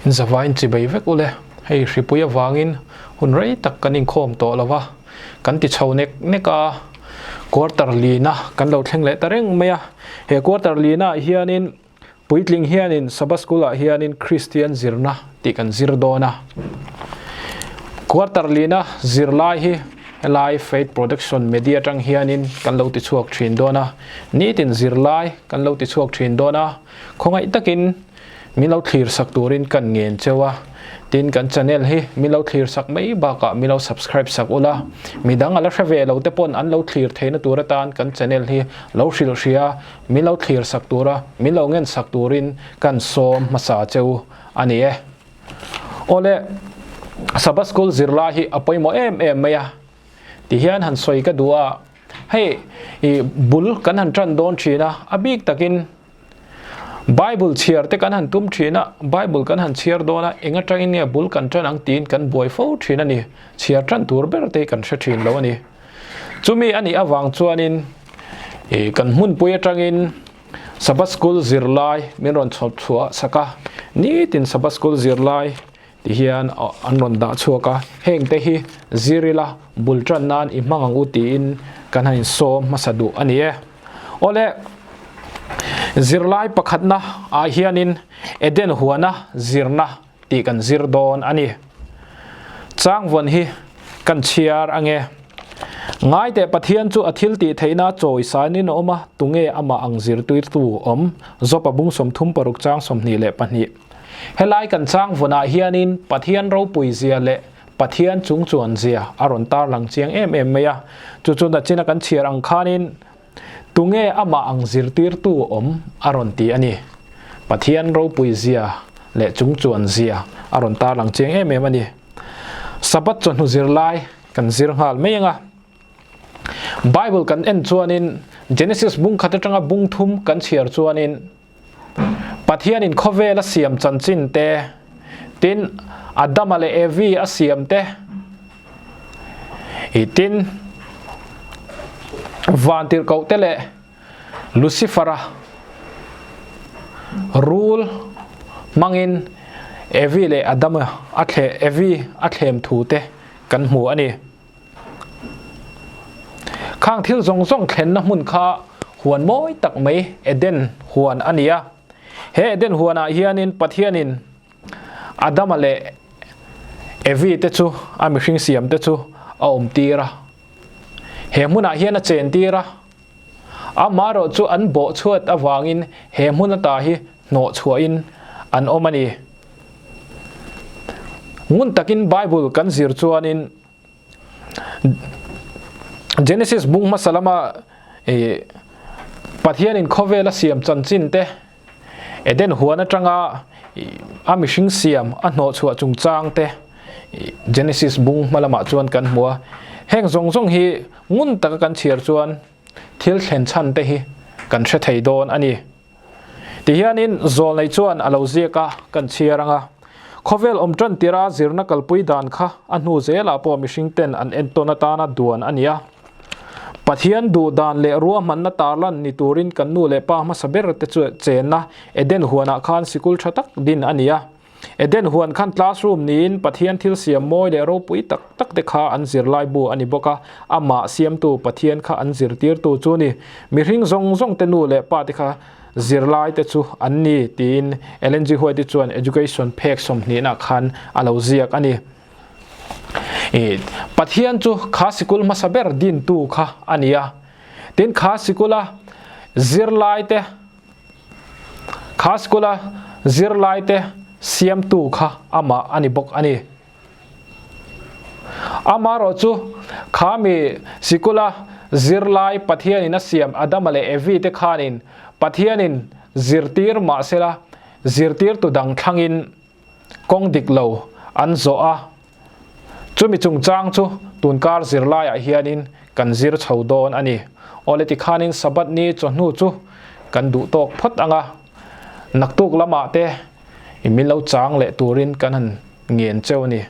In zavaiin chibei vek ule. Hei hripui avangin hun rei tak kan inkhawm tawh lo va, kan ti chho nek nek a, quarter lina kan lo thleng leh ta reng mai a. He quarter lina ah hianin puitling hianin Sabbath School ah hianin Kristian zirna tih kan zir dawn a. Quarter lina zirlai hi helai Faith Production Media atang hianin kan lo ti chhuak thin dawn a, nitin zirlai kan lo ti chhuak thin dawn a. Khawngaih takin min lo thlir sak turin kan ngen cheu a, tin kan channel hi min lo thlir sak mai bakah min lo subscribe sak ula, midang a la hre ve lo te pawn an lo thlir theihna tur atan kan channel hi lo hrilh hria min lo thlir sak tura min lo ngen sak turin kan sawm hmasa cheu a ni e. Awle, Sabbath School zirlai hi a pawimawh em em mai a, tihian han sawi ka duh a, hei i bul kan han tan dawn thin a, a bik takin Bible chhiar te kan han tum thin a, Bible kan han chhiar dawn a, eng atangin nge bul kan tan ang tiin kan buai fo thin a ni, chhiar tan tur ber te hi kan hre thin lo a ni. Chumi a nih avang chuanin i kan hmunpui atangin Sabbath School zirlai min rawn chhawp chhuah sak a, nitin Sabbath School zirlai ti hian an rawn dah chhuak a, heng te hi zir ila bul tan nan i hmang ang u tiin kan han insawm hmasa duh a ni e. Awle, zirlai pakhatna ah hianin Eden huana zirna tih kan zir dawn a ni. Changvawn hi kan chhiar ange. Ngaiteh Pathian chu a thil tih theihna chawi sainin a awm a, tunge amah ang zirtirtu awm? Jopa bung 36 chang 22. Helai kan changvawnah hianin Pathian ropui zia leh Pathian chungchuan zia a rawn tarlang chiang em em mai a. Chu chu nachina kan chhiar ang khanin tunge amah ang zirtirtu awm a rawn ti a ni. Pathian ropui zia leh chungchuan zia a rawn tarlang chiang em em a ni. Sabbath chawhnu zirlai kan zir nghal mai ang a. Bible kan en chuanin Genesis bung khat atanga bung thum kan chhiar chuanin Pathianin khawvel a siam chanchin te, tin Adama leh Evi a siam te, i tin vantirhkoh te leh Lucifera rul hmangin Evi leh Adama a thle Evi a thlem thu te kan hmu a ni. Khang thil zawng zawng thlenna hmun kha huan mawi tak mai Eden huan a ni a. He Eden huanah hianin Pathianin Adama leh Evi te chu a mihring siam te chu a awm tir a. He hmunah hian a chen tir a. Amaherawh chu an bawh chhuat avangin he hmun ata hi hnawh chhuahin an awm a ni. Ngun takin Bible kan zir chuanin Genesis bung hmasa lama Pathianin khawvel a siam chanchin te, Eden huan atanga a mihring siam a hnawh chhuah chungchang te Genesis bung hma lamah chuan kan hmu a. Heng zawng zawng hi ngun taka kan chhiar chuan thil thlen chhan te hi kan hre thei dawn a ni. Tihianin zawlnei chuan a lo ziak a, kan chhiar ang a. Khawvel awm tan tira zirna kalpui dan kha a hnu zelah pawh mihring ten an entawn atana duan a ni a. Pathian duh dan leh ruahmanna tarlan ni turin kan nu leh pa hmasa ber te chu chenna Eden huanah khan sikul tha tak din a ni a. Eden huan khan classroom niin Pathian thil siam mawi leh ropui tak tak te kha an zirlai bu a ni bawk a, amah siamtu Pathian kha an zirtirtu chu ni. Mihring zawng zawng te nu leh pa te kha zirlai te chu an ni tiin Ellen G. White chuan Education phek sawmhnihna khan a lo ziak a ni. Pathian chu kha sikul hmasa ber dintu kha a ni a, tin kha sikula zirlai te Kha school-a zirlaite siamtu kha amah a ni bawk a ni. Amaherawh chu kha mi sikula zirlai Pathianin a siam Adama leh Evi te khanin Pathianin zirtir mahsela zirtirtu dang thlangin kawng dik lo an zawh a. Chumi chungchang chu tunkar zirlaiah hianin kan zir chho dawn a ni. Awle tikhanin Sabbath ni chawhnu chu kan duh tawk phawt ang a, naktuk lamah te min lo chang leh turin kan han ngen cheu a ni.